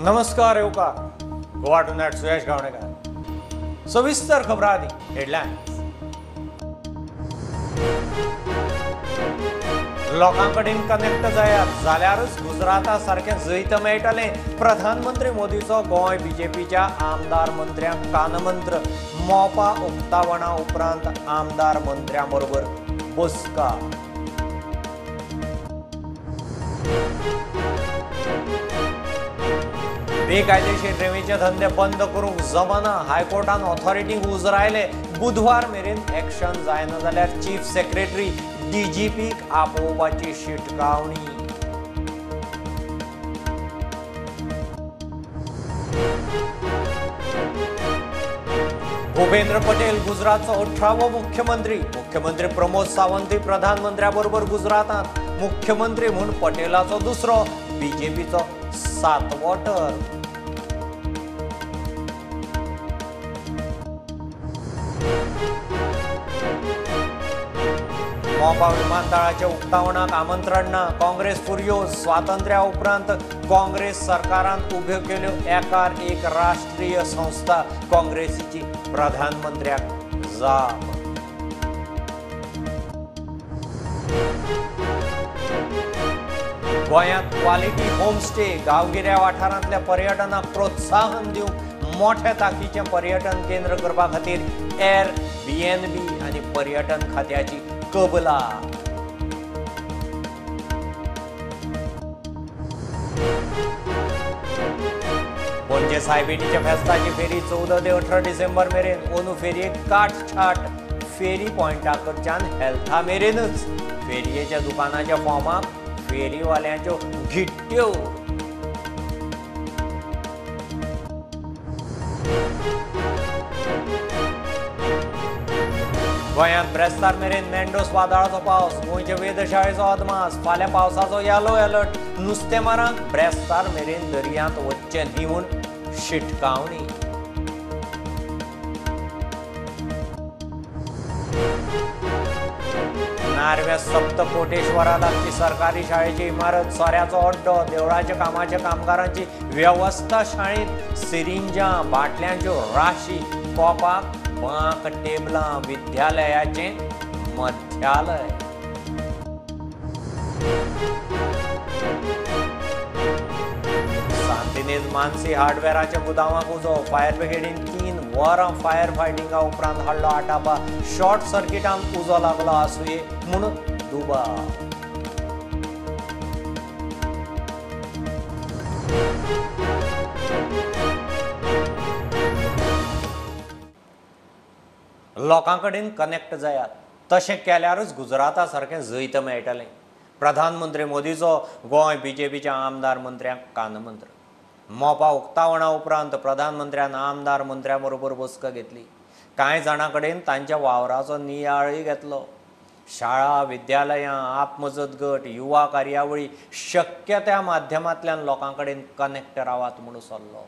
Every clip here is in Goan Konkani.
नमस्कार येवकार गोवा टुनायट सुयश गावणेकर. सविस्तर खबरां आदी हेडलायन्स. लोकां कडेन कनेक्ट जायात जाल्यारच गुजराता सारकें जैत मेळटलें. प्रधानमंत्री मोदीचो गोंय बीजेपीच्या आमदार मंत्र्यांक कानमंत्र. मोपा उक्तावणा उपरांत आमदार मंत्र्यां बरोबर बसका. बेकायदेशीर रेंवेचे धंदे बंद करूंक जमना. हायकोर्टान ऑथॉरिटींक उजरायले. बुधवार मेरेन एक्शन जायना जाल्यार चीफ सेक्रेटरी डीजीपीक आपोवपाची शिटकावणी. भूपेंद्र पटेल गुजरातचो 18वो मुख्यमंत्री. मुख्यमंत्री प्रमोद सावंत प्रधानमंत्र्या बरोबर गुजरातांत. मुख्यमंत्री म्हूण पटेलाचो दुसरो, बीजेपीचो 7वो टर्म. मोपा विमानतळाच्या उक्तावणाक आमंत्रण ना. काँग्रेस फुर्योज. स्वातंत्र्या उपरांत काँग्रेस सरकारान उब्यो केल्यो एकार एक राष्ट्रीय संस्था. काँग्रेसीची प्रधानमंत्र्याक जाप. गोंयांत क्वालिटी होमस्टे. गांवगिऱ्या वाठारांतल्या पर्यटनाक प्रोत्साहन दिवंक मोठ्या तांकीचें पर्यटन केंद्र करपा खातीर एअर बीएनबी आनी पर्यटन खात्याची कबला. पणजे सायबिणीच्या फेस्ताची फेरी 14 ते 18 डिसेंबर मेरेन. अंदू फेरयेक काटछाट. फेरी पॉयंटा कडच्यान हेल्था मेरेनच. फेरयेच्या दुकानाच्या फॉर्माक फेरीवाल्यांच्यो घिट्ट्यो. गोंयांत ब्रेस्तार मेरेन मॅन्डोस वादळाचो पावस. गोंयचे वेधशाळेचो अदमास. फाल्यां पावसाचो येलो अलर्ट. नुस्तेमारांक ब्रेस्तार मेरेन दर्यांत वचचें न्ही म्हूण शिटकावणी. नार्व्या सप्तकोटेश्वरा लागची सरकारी शाळेची इमारत. सोऱ्याचो अड्डो. देवळाच्या कामाच्या कामगारांची वेवस्था शाळेंत. सिरिंजां बाटल्यांच्यो राशी. कोपाक बांक टेबलां. विद्यालयाचें मध्यालय. सांतिनेज मानसी हार्डवेराच्या गुदांवाक उजो. फायर ब्रिगेडीन 3 वरां फायर फायटिंगा उपरांत हाडलो आटापा. शॉर्ट सर्किटान उजो लागलो आसुये म्हूण दुबाव. लोकां कडेन कनेक्ट जायात. तशें केल्यारच गुजराता सारकें जैत मेळटलें. प्रधानमंत्री मोदीचो गोंय बीजेपीच्या आमदार मंत्र्यांक कानमंत्र. मोपा उक्तावणा उपरांत प्रधानमंत्र्यान आमदार मंत्र्यां बरोबर बसका घेतली. कांय जाणां कडेन तांच्या वावराचो नियाळय घेतलो. शाळा, विद्यालयां, आपमजत गट, युवा कार्यावळी शक्य त्या माध्यमांतल्यान लोकां कडेन कनेक्ट रावात म्हूण सल्लो.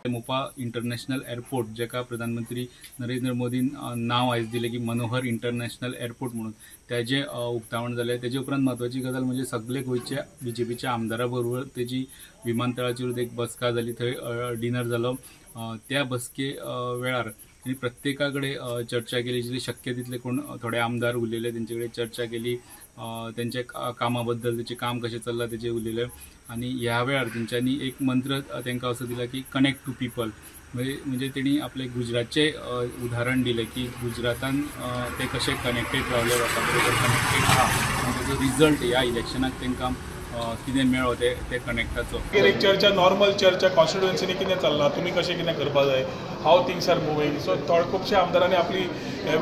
मोपा इंटरनॅशनल एअरपोर्ट जेका प्रधानमंत्री नरेंद्र मोदीन नांव आयज दिलें की मनोहर इंटरनॅशनल एअरपोर्ट म्हणून तेजें उक्तावण जालें. तेजे उपरांत म्हत्वाची गजाल म्हणजे सगळे गोंयच्या बीजेपीच्या आमदारा बरोबर तेजी विमानतळाचेर एक बसका जाली, थंय डिनर जालो. त्या बसके वेळार आनी प्रत्येका कडेन चर्चा केली, जितली शक्य तितले कोण थोडे आमदार उरलेले तेंचे कडेन चर्चा केली, तेंच्या कामा बद्दल, तेचें काम कशें चल्लां तेचें उलयलें. आनी ह्या वेळार तेंच्यांनी एक मंत्र तांकां असो दिला की कनेक्ट टू पिपल. म्हणजे तेणी आपलें गुजरातचें उदाहरण दिलें की गुजरातान ते कशे कनेक्टेड रावले, लोकां बरोबर कनेक्टेड आहा आनी तेजो रिजल्ट ह्या इलेक्शनाक तांकां कितें मेळ्ळो ते कनेक्टाचो. एक चर्चा, नॉर्मल चर्चा कॉन्स्टिट्युएन्सीनी कितें चल्लां, तुमी कशें कितें करपा जाय, how things are moving. So थोडे खुबशे आमदारांनी आपली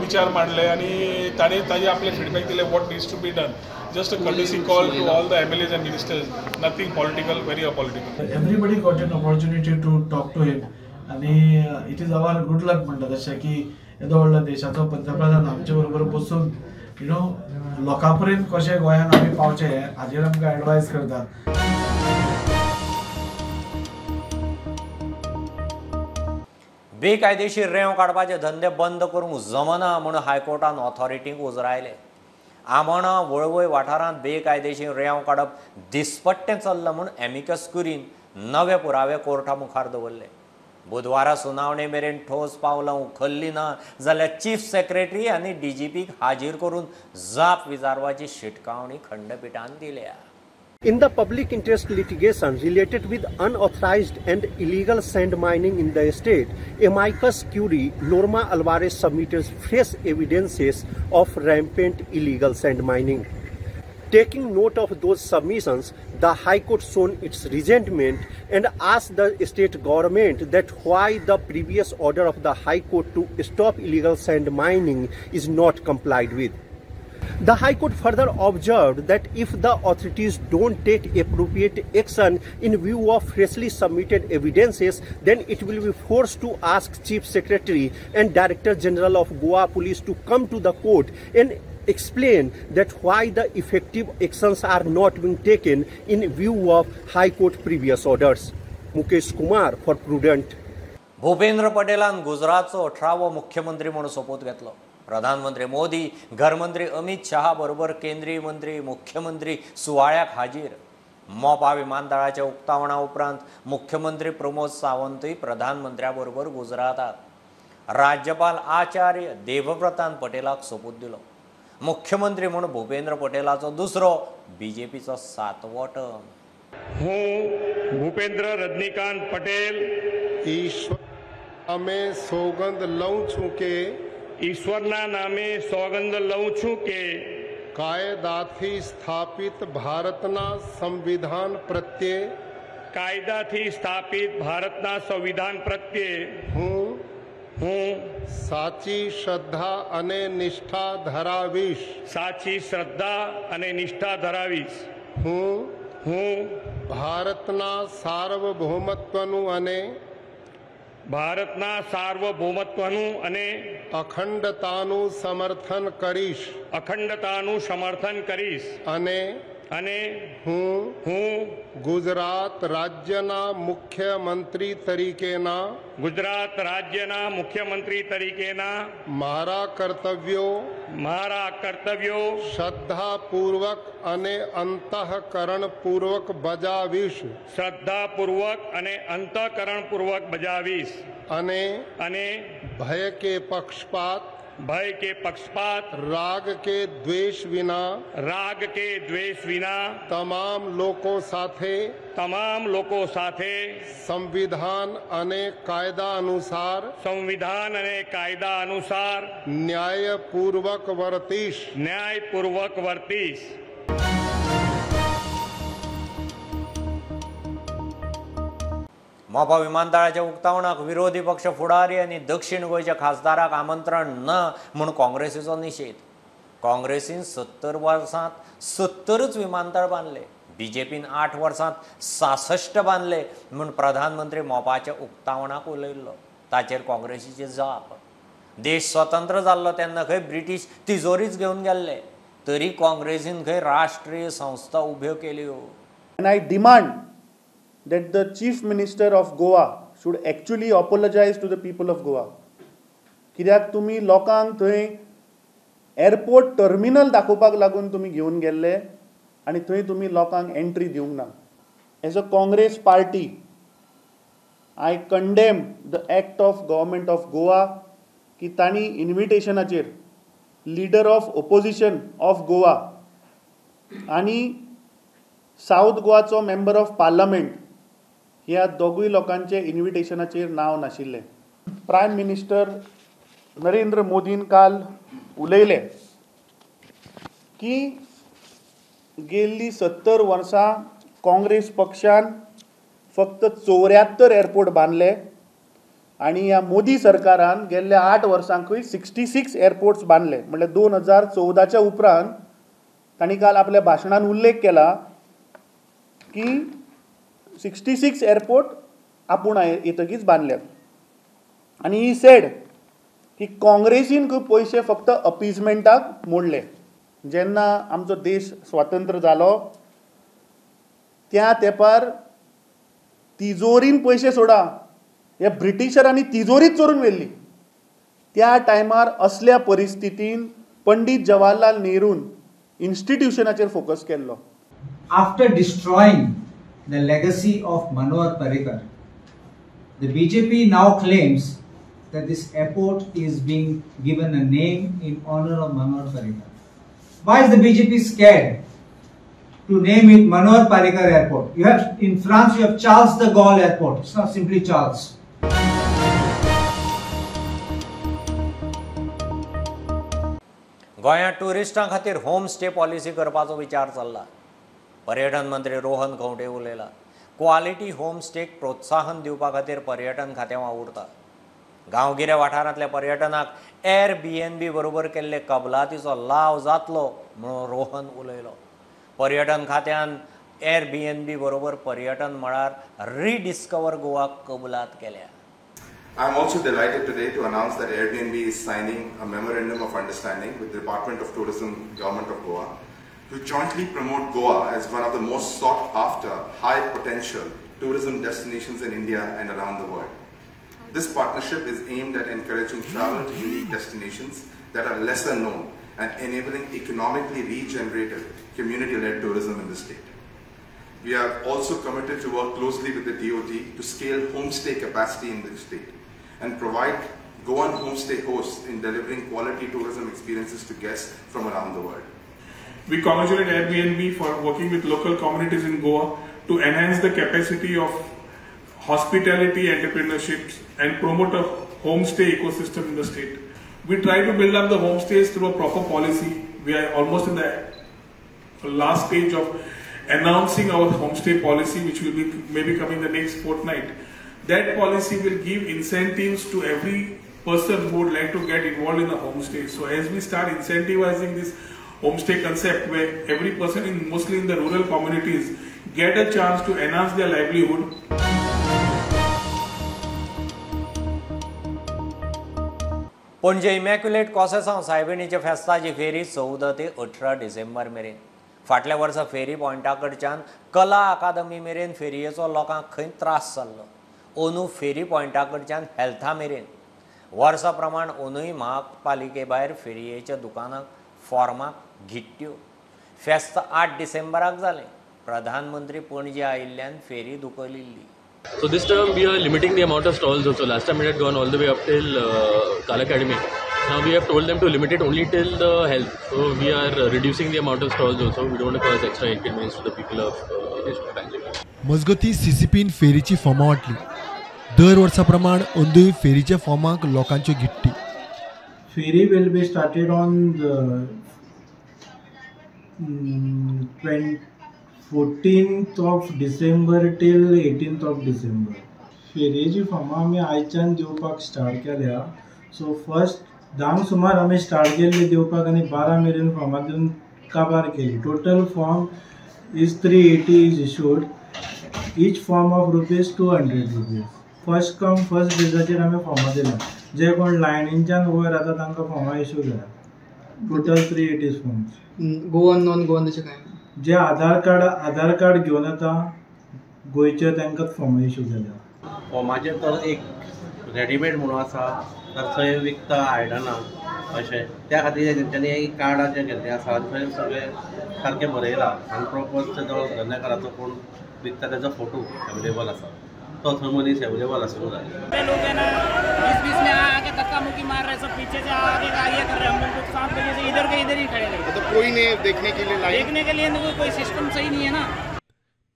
विचार मांडले आनी ताणें ताजे आपले फिडबॅक दिले what needs to be done. Just a courtesy call to all the MLAs and ministers, nothing political, very apolitical. Everybody got an opportunity to talk to him आनी it is our good luck म्हणटा तशें की येदो व्हडलो देशाचो पंतप्रधान आमचे बरोबर बसून you know लोकां पर्यंत कशें गोंयांत आमी पावचें हाजेर आमकां एडवायज करतात. बेकायदेशीर रेंव काडपाचे धंदे बंद करूंक जमना म्हूण हायकोर्टान ऑथॉरिटींक उजरायले. आमोणा वळवय वाठारांत बेकायदेशीर रेंव काडप दिसपट्टें चल्लां म्हूण एमिकस कुरीन नवे पुरावे कोर्टा मुखार दवरले. बुधवारा सुनावणे मेरेन ठोस पावलां उखल्ली ना जाल्यार चीफ सेक्रेटरी आनी डीजीपीक हाजीर करून जाप विचारपाची शिटकावणी खंडपिठान दिल्या. In the public interest litigation related with unauthorized and illegal sand mining in the state, amicus curiae Lorma Alvarez submitted fresh evidences of rampant illegal sand mining. Taking note of those submissions, the High Court shown its resentment and asked the state government that why the previous order of the High Court to stop illegal sand mining is not complied with. The High Court further observed that if the authorities don't take appropriate action in view of freshly submitted evidences, then it will be forced to ask Chief Secretary and Director General of Goa Police to come to the court and explain that why the effective actions are not being taken in view of High Court previous orders. Mukesh Kumar for Prudent. Bhupendra पटेलान गुजरातचो 18वो मुख्यमंत्री म्हणून सोपूत घेतलो. प्रधानमंत्री मोदी, घरमंत्री अमित शहा बरोबर केंद्रीय मंत्री, मुख्यमंत्री सुवाळ्याक हाजीर. मोपा विमानतळाच्या उक्तावणा उपरांत मुख्यमंत्री प्रमोद सावंतूय प्रधानमंत्र्या बरोबर गुजरातात. राज्यपाल आचार्य देवव्रतान पटेलाक सोपूत दिलो. मुख्यमंत्री म्हूण भूपेंद्र पटेलाचो दुसरो बीजेपीचो 7वो टर्म. હું ભૂપેન્દ્ર રજનીકાંત પટેલ ઈશ્વર અમે સોગંદ લઉં છું કે ઈશ્વરના નામે સોગંદ લઉં છું કે કાયદાથી સ્થાપિત ભારતના સંવિધાન પ્રત્યે કાયદાથી સ્થાપિત ભારતના સંવિધાન પ્રત્યે હું સાચી શ્રદ્ધા અને નિષ્ઠા ધરાવીશ સાચી શ્રદ્ધા અને નિષ્ઠા ધરાવીશ. હું ભારતના સાર્વભૌમત્વનું અને ભારતના સાર્વભૌમત્વનું અને અખંડતાનું સમર્થન કરીશ અખંડતાનું સમર્થન કરીશ અને અને હું ગુજરાત રાજ્યના મુખ્યમંત્રી તરીકેના ગુજરાત રાજ્યના મુખ્યમંત્રી તરીકેના મારા કર્તવ્યો શ્રદ્ધાપૂર્વક અને અંતઃકરણપૂર્વક બજાવીશ શ્રદ્ધાપૂર્વક અને અંતઃકરણપૂર્વક બજાવીશ અને અને ભય કે પક્ષપાત રાગ કે દ્વેષ વિના તમામ લોકો સાથે સંવિધાન અને કાયદા અનુસાર ન્યાયપૂર્વક વર્તીશ मोपा विमानतळाच्या उक्तावणाक विरोधी पक्ष फुडारी आनी दक्षिण गोंयच्या खासदाराक आमंत्रण ना म्हूण काँग्रेसीचो निशेध. काँग्रेसीन 70 वर्सांत 70च विमानतळ बांदले, बीजेपीन 8 वर्सांत 66 बांदले म्हूण प्रधानमंत्री मोपाच्या उक्तावणाक उलयल्लो. ताचेर काँग्रेसीची जाप. देश स्वतंत्र जाल्लो तेन्ना खंय ब्रिटीश तिजोरीच घेवन गेल्ले, तरी काँग्रेसीन खंय राष्ट्रीय संस्था उब्यो केल्यो. And I demand that the Chief Minister of Goa should actually apologize to the people of Goa. कित्याक तुमी लोकांक थंय एअरपोर्ट टर्मिनल दाखोवपाक लागून तुमी घेवन गेल्ले आनी थंय तुमी लोकांक एंट्री दिवंक ना. As a Congress party I condemn the act of government of Goa की तांणी इन्विटेशनाचेर leader of opposition of Goa आनी सावथ गोवाचो मेंबर ऑफ पार्लमेंट ह्या दोगूय लोकांचे इन्विटेशनाचेर नांव नाशिल्लें. प्रायम मिनिस्टर नरेंद्र मोदीन काल उलयले की गेल्ली 70 वर्सां काँग्रेस पक्षान फक्त 74 एअरपोर्ट बांदले आनी ह्या मोदी सरकारान गेल्ल्या 8 वर्सांकूय 66 एअरपोर्ट्स बांदले. म्हणल्यार 2014च्या उपरांत तांणी काल आपल्या भाशणान उल्लेख केला की 66 एअरपोर्ट आपूण येतकीच बांदल्यात. आनी he said की काँग्रेसीन खूब पयशे फक्त अपिजमेंटाक मोडले. जेन्ना आमचो देश स्वतंत्र जालो त्या तेंपार तिजोरीन पयशे सोडा, ह्या ब्रिटिशरांनी तिजोरीच चोरून व्हेल्ली. त्या टायमार असल्या परिस्थितीन पंडित जवाहरलाल नेरून इन्स्टिट्युशनाचेर फोकस केल्लो. After destroying the legacy of Manohar Parrikar. The BJP now claims that this airport is being given a name in honor of Manohar Parrikar. Why is the BJP scared to name it Manohar Parrikar Airport? You have in France, you have Charles de Gaulle Airport. It's not simply Charles. गोंयांत ट्युरिस्टां खातीर होम स्टे पॉलिसी करपाचो विचार चल्ला. पर्यटन मंत्री रोहन खंवटे उलयला. क्वालिटी होम स्टेक प्रोत्साहन दिवपा खातीर पर्यटन खातें वावुरता. गांवगिऱ्या वाठारांतल्या पर्यटनाक एअरबीएनबी बरोबर केल्ले कबलातीचो लाव जातलो म्हणून रोहन उलयलो. पर्यटन खात्यान एअरबीएनबी बरोबर पर्यटन मळार रिडिस्कवर गोवा कबलात केल्या. I am also delighted today to announce that Airbnb is signing a memorandum of understanding with the Department of Tourism, Government of Goa, to jointly promote Goa as one of the most sought after, high potential tourism destinations in India and around the world. This partnership is aimed at encouraging travel to unique destinations that are lesser known and enabling economically regenerative, community-led tourism in the state. We are also committed to work closely with the DOT to scale homestay capacity in the state and provide Goan homestay hosts in delivering quality tourism experiences to guests from around the world. We congratulate Airbnb for working with local communities in Goa to enhance the capacity of hospitality entrepreneurships and promote a homestay ecosystem in the state. We try to build up the homestays through a proper policy. We are almost in the last stage of announcing our homestay policy, which will be maybe coming the next fortnight. That policy will give incentives to every person who would like to get involved in a homestay. So as we start incentivizing this homestay concept, where every person, in mostly in the rural communities, get a chance to enhance their livelihood. Panaji immaculate कॉसेसांव सायबिणीच्या फेस्ताची फेरी 14 ते 18 डिसेंबर मेरेन. फाटल्या वर्सा फेरी पॉयंटा कडच्यान कला अकादमी मेरेन फेरयेचो लोकांक खंय त्रास जाल्लो. अंदू फेरी पॉयंटा कडच्यान हेल्था मेरेन वर्सा प्रमाण अंदूय महापालिके भायर फेरयेच्या दुकानाक फॉर्माक घिट्ट्यो. फेस्त 8 डिसेंबराक जालें. प्रधानमंत्री पणजे आयिल्ल्यान फेरी धुकलिल्ली. So this term we are limiting the amount of stalls also. Last time it had gone all the way up till Kala Academy. Now we have told them to limit it only till the health. So we are reducing the amount of stalls also. We don't want to cause extra inconvenience to the people of Panjim. मजगती सीसीपीन फेरीची फॉर्मां वांटली. दर वर्सा प्रमाण अंदूय फेरीच्या फॉर्माक लोकांच्यो घिट्टी. Ferry will be started on the 14th of December till 18th of December. फेरयेची फॉर्मां आमी आयच्यान दिवपाक स्टार्ट केल्या. सो फर्स्ट 10 सुमार आमी स्टार्ट केल्ली दिवपाक आनी 12 मेरेन फॉर्मां दिवन काबार केली. Total form is 380 is issued. Each form of rupees 200 rupees. First come first बेजाचेर आमी फॉर्मां दिल्या. जे कोण लायनीच्यान उबे राहता तांकां फॉर्मां इशू केल्या. Total 380 forms. Goan non Goan तशें कांय ना. जे आधार कार्ड घेवन येता गोंयचे तांकांच फॉर्मां इशू केल्या. फॉर्माचेर तर एक रेडीमेड म्हणून आसा तर थंय विकता आयदनां अशें त्या खातीर तेंच्यांनी कार्डां जें केल्लें आसा थंय सगळें सारकें बरयलां आनी प्रोपर तेजो धंदेकाराचो कोण विकता तेजो फोटो अवेलेबल आसा तो थंय मनीस अवेलेबल आसूंक जाय. लोग है ना बीच बीच में आके धक्का मुक्की मार रहे, सब पीछे से आगे गाड़ियाँ कर रहे हैं. हम लोग 7 बजे से इधर के इधर ही खड़े रहे. तो कोई नहीं देखने के लिए, देखने के लिए कोई सिस्टम सही नहीं है ना.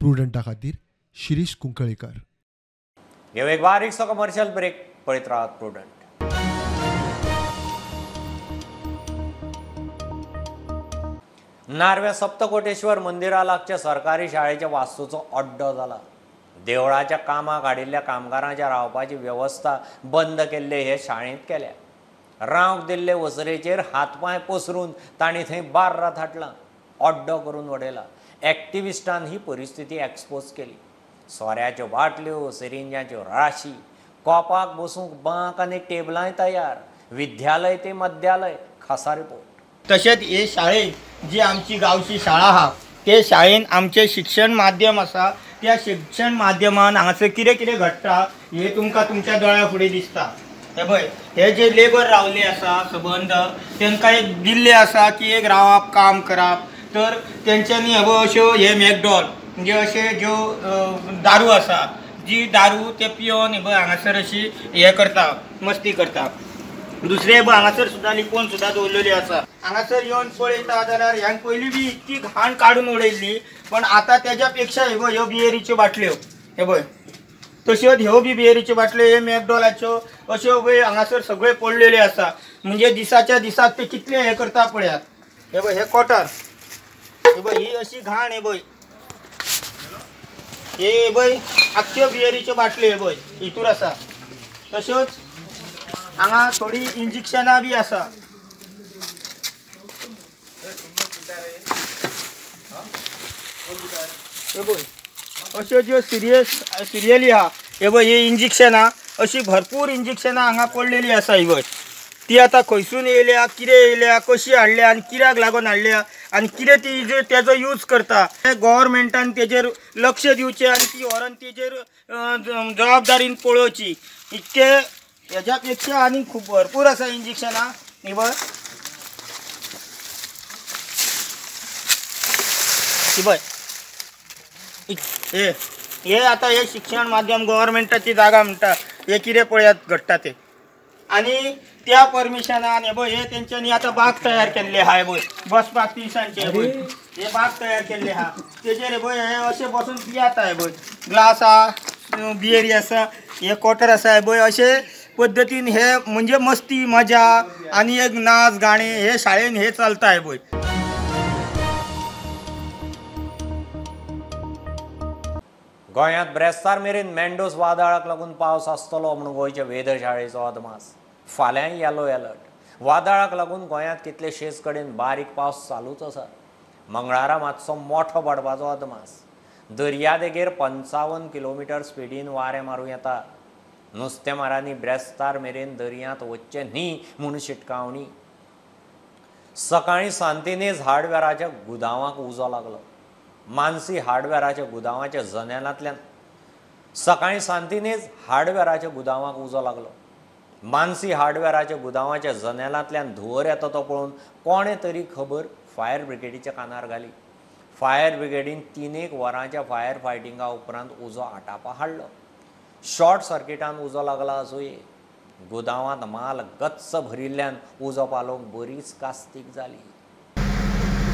प्रुडंटा खातीर शिरीष कुंकळेकर. घेऊ एक बारीकसो कमर्शियल ब्रेक. पळयत राहात प्रुडंट. नार्व्या सप्तकोटेश्वर मंदिरा लागच्या सरकारी शाळेच्या वास्तूचो अड्डो जाला. देवळाच्या कामाक हाडिल्ल्या कामगारांच्या रावपाची वेवस्था बंद केल्ले हे शाळेंत केल्या. रावंक दिल्ले वसरेचेर हातपांय पसरून तांणी थंय बार्र थाटलां, अड्डो करून वडयला. एक्टिविस्टान ही परिस्थिती एक्सपोज केली. सोऱ्याच्यो बाटल्यो, सिरिंजाच्यो राशी, कोपाक बसूंक बांक आनी टेबलांय तयार. विद्यालय ते मध्यालय खासा रिपोर्ट. तशेंच हे शाळेन जी आमची गांवची शाळा आहा ते शाळेन आमचें शिक्षण माध्यम आसा. त्या शिक्षण माध्यमान हांगासर कितें कितें घडटा हे तुमकां तुमच्या दोळ्या फुडें दिसता. हे पळय हे जे लेबर रावले आसा सबंद तांकां एक दिल्लें आसा की एक रावप काम करप, तर तेंच्यांनी हे पळय अश्यो हे मॅकडॉल म्हणजे अशे ज्यो दारू आसा जी दारू ते पियोन हे पळय हांगासर अशी हे करता, मस्ती करता. दुसरे हांगासर सुद्दां लिपोवन सुद्दां दवरलेली आसा. हांगासर येवन पळयता जाल्यार ह्यान पयलीं बी इतकी घाण काडून उडयल्ली, पण आतां तेज्या पेक्षा हे पळय ह्यो बियरीच्यो बाटल्यो, हे पळय तश्योच ह्यो बी बियरीच्यो बाटल्यो, हे मॅकडॉलाच्यो अश्यो पळय हांगासर सगळे पडलेल्यो आसा. म्हणजे दिसाच्या दिसाक ते कितले हे करता पळयात. हे पळय हे क्वॉर्टर, हे पळय ही अशी घाण, हे पळय हे पळय आख्ख्यो बियरीच्यो बाटल्यो हे पळय हितूर आसा. तश्योच हांगा थोडी इंजेक्शनां बी आसा. हे पळय अश्यो ज्यो सिरियली आहा हे पळय ही इंजेक्शनां अशी भरपूर इंजेक्शनां हांगा पडलेली आसा. ही पळय ती आतां खंयसून येयल्या, कितें येयल्या, कशी हाडल्या आनी कित्याक लागून हाडल्या आनी कितें ती तेजो यूज करता, गव्हर्मेंटान तेजेर लक्ष दिवचें आनी ती व्हरोन तेजेर जबाबदारीन पळोवची. इतके हेज्या पेक्षा आनी खूब भरपूर आसा इंजेक्शनां. ही पळय ही पळय हे हे आतां हे शिक्षण माध्यम गव्हर्मेंटाची जागा म्हणटा, हे कितें पळयात घडटा ते. आनी त्या परमिशनान हे पळय हे तेंच्यांनी आतां बाग तयार केल्ले आहा. हे पळय बसपाक तिनसांचे हे पळय हे बाग तयार केल्ले आहा. तेजेर हे पळय हे अशें बसून पियाता. हे पळय ग्लास आहा, बियरी आसा, हे क्वॉर्टर आसा. हे पळय अशे पद्दतीन हे म्हणजे मस्ती मजा आनी एक नाच गाणे हे शाळेन हे चलता. हे पळय गोंयांत ब्रेस्तार मेरेन मॅन्डोस वादळाक लागून पावस आसतलो म्हणून गोंयच्या वेधशाळेचो अदमास. फाल्यांय येलो अलर्ट. वादळाक लागून गोंयांत कितलेशेच कडेन बारीक पावस चालूच आसा. मंगळारा मातसो मोठो पडपाचो अदमास. दर्यादेगेर 55 किलोमिटर स्पिडीन वारें मारूं येता. नुस्तेमारांनी ब्रेस्तार मेरेन दर्यांत वचचें न्ही म्हूण शिटकावणी. सकाळीं सांतिनेज हार्डवेराच्या गुदांवाक उजो लागलो. मानसी हार्डवेराच्या गुदांवाच्या जनेलांतल्यान सकाळीं सांतिनेज हार्डवेराच्या गुदांवाक उजो लागलो. मानसी हार्डवेराच्या गुदांवाच्या जनेलांतल्यान धुंवर येता तो पळोवन कोणें तरी खबर फायर ब्रिगेडीच्या कानार घाली. फायर ब्रिगेडीन 3-1 वरांच्या फायर फायटिंगा उपरांत उजो आटापा हाडलो. शॉर्ट सर्किटान उजो लागला आसुये. गुदांवांत माल गच्च भरिल्ल्यान उजो पालोवंक बरीच कास्तीक जाली.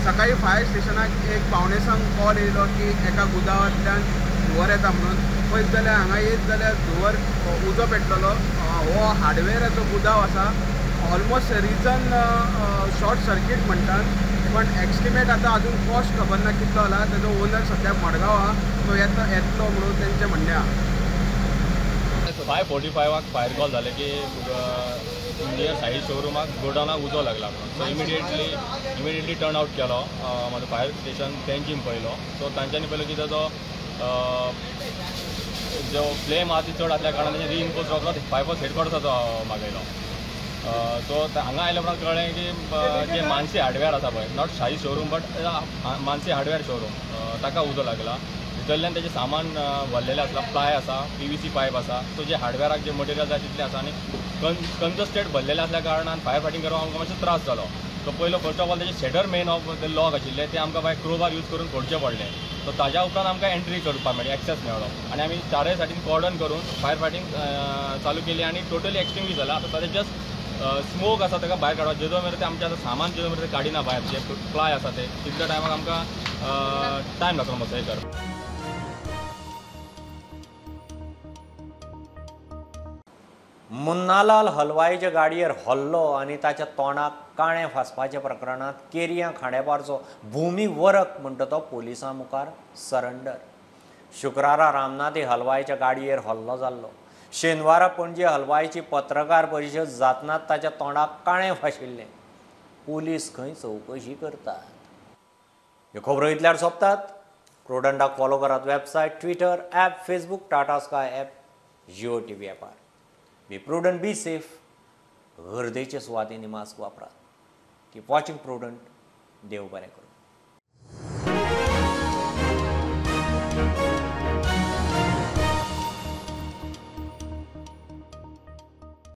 सकाळी फायर स्टेशनाक 5:45 कॉल येयलो की एका गुदांवांतल्यान धुंवर येता म्हणून. पळयत जाल्यार हांगा येत जाल्यार धुंवर उजो पेटलेलो. हो हार्डवेराचो गुदांव आसा. ऑलमोस्ट रिजन शॉर्ट सर्कीट म्हणटात, पण एक्स्टिमेट आतां अजून कॉस्ट खबर ना कितलो जाला. तेजो ओनर सद्याक मडगांव आहा, तो येतलो म्हणून तेंचें म्हणणें आहा. 5:45 फायर कॉल जालें की नियर साई शोरुमाक गोडावनाक उजो लागला म्हणून. सो इमिडिएटली टर्न आवट केलो म्हाजो फायर स्टेशन तेंची पळयलो. सो तांच्यांनी पळयलो की ताजो जो फ्लेम आहा ती चड आसल्या कारणान तेणें रिइन्फोर्स रोखडोच फायर हेडक्वॉर्टर्साचो मागयलो. सो हांगा आयल्या उपरांत कळ्ळें की जे मानसी हार्डवेअर आसा पळय, not Sai showroom but Mansi hardware showroom, ताका उजो लागला. भितरल्यान तेजें सामान भरलेलें आसला, प्लाय आसा, PVC pipe आसा. सो जे हार्डवेअराक जे मटेरियल जाय तितलें आसा आनी कंजस्टेड भरलेलें आसल्या कारणान फायर फायटींग करपाक आमकां मातसो त्रास जालो. सो पयलो फर्स्ट ऑफ ऑल तेजे शटर मेन ऑफ ते लॉक आशिल्ले ते आमकां बाय क्रोबार यूज करून फोडचे पडले. सो ताज्या उपरांत आमकां एंट्री करपाक मेळ्ळी, एक्सेस मेळ्ळो आनी आमी चारय सायडीन कॉर्डन करून फायर फायटींग चालू केली आनी टोटली एक्सटिंग्विश जाला. आतां ताजें जस्ट स्मोक आसा ताका भायर काडपाक, जेदो मेरेन ते आमचें आतां सामान जेदो मेरेन काडिना भायर, जे प्लाय आसा ते, तितल्या टायमाक आमकां टायम लागतलो मातसो हें करपाक. मुन्नालाल हलवाईच्या गाडयेर हल्लो आनी ताच्या तोंडाक काणें फासपाच्या प्रकरणांत केरिया खांडेपारचो भूमी वरक म्हणटा तो पोलिसां मुखार सरंडर. शुक्रारा रामनाथी हलवाईच्या गाडयेर हल्लो जाल्लो. शेनवारा पणजे हलवाईची पत्रकार परिशद जातनाच ताच्या तोंडाक काणें फाशिल्लें. पोलीस खंय चवकशी करतात. ह्यो खबरो इतल्यार सोंपतात. प्रुडंटाक फॉलो करात website, Twitter app, Facebook, Tata Sky app, Jio TV ॲपार. Be prudent, be safe. गर्देचे सुवातींनी मास्क वापरात. Keep watching Prudent. देव बरें करूं.